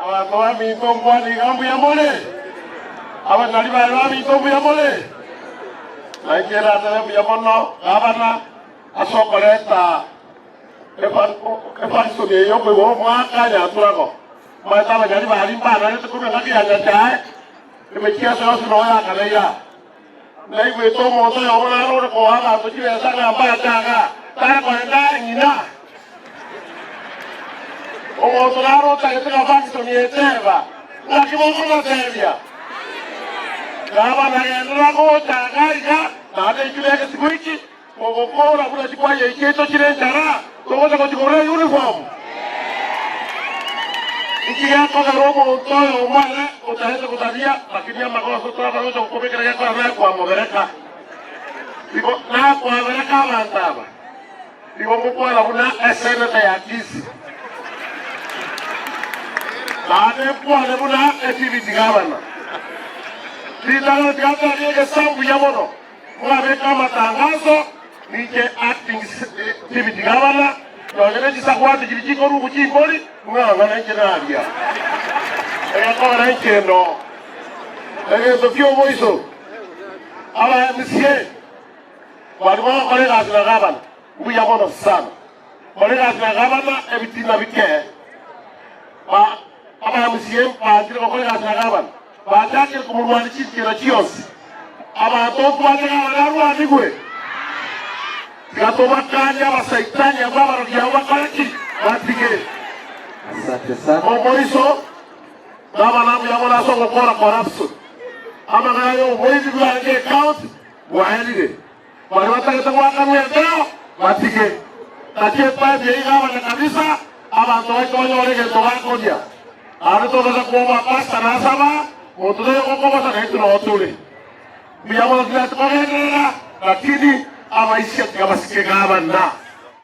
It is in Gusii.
Abanto baminto nkwane iga mbuya more? Abanyari baye baminto mbuya more? Na inche ndatebe mbuya mono gabana ase okoreta efarisoni eye y'okoigwa omwaka Nyaturago. Omanyete abanyari baria mbanarete korwa engaki ya Nyasae, emechiaso yonsi noyo yakabeire aa. Naigwete omonto oyomo naro ore koa abanto chibesa ng'a mbache iga, tare korenda ng'ina. Omonto naro otagete ng'a faction eteba, ng'aki mokomotebia? Gaba nagenderera gocha iga iga, naende inchuo negesigo eki, mogokora buna chikwaya echi chiaito chire enchara, togocha gochigorera uniform. Inki gekogera omonto oyomo ere otagete gosaria, lakini amagoso torabare gocha gokobekera gekogera nakwamobereka. Igo nakwabereka abanto aba. Igo ngokwana buna eseneta ya Kisii, naende nkwane buna edipiti gavana. Ritang'ani tiga ntebi egesaku buya mono, mwabeka amatangaso, ninche acting deputy gavana, nonye ne chisagwati chiria chikorugwa chimbori, ng'ang'ana inche naria. Egekogera inche ndo egento ki'oboiso, aba MCA, Baria bagokora egasi na gavana, mbuya mono sana. Kora egasi na gavana ebitina bikee. Ba aba MCA banchire gokora egasi na gavana, bachakire komorwania chinchera chionsi. Abanto ntwanche gavana arwanigwe? Tiga tobakanie abasaitani abwo abarogi abwo bakore ki? Batige. Asante sana. Omoiso gavana mbuya mono ase ogokora corruption. Amang'ana y'oboibi bwarenge ecounty Bwaerire. Baria batagete goakanwa embeo, batige. Naki epipe eye iga abanya kabisa, abanto baito banyore egento bakoria. Naende tobasa koba pastor nasaba, monto taiyo ogokogosa naintwe noo tore. Mbuya mono tinyarete kogenderera, lakini abaisia tiga basike gabana.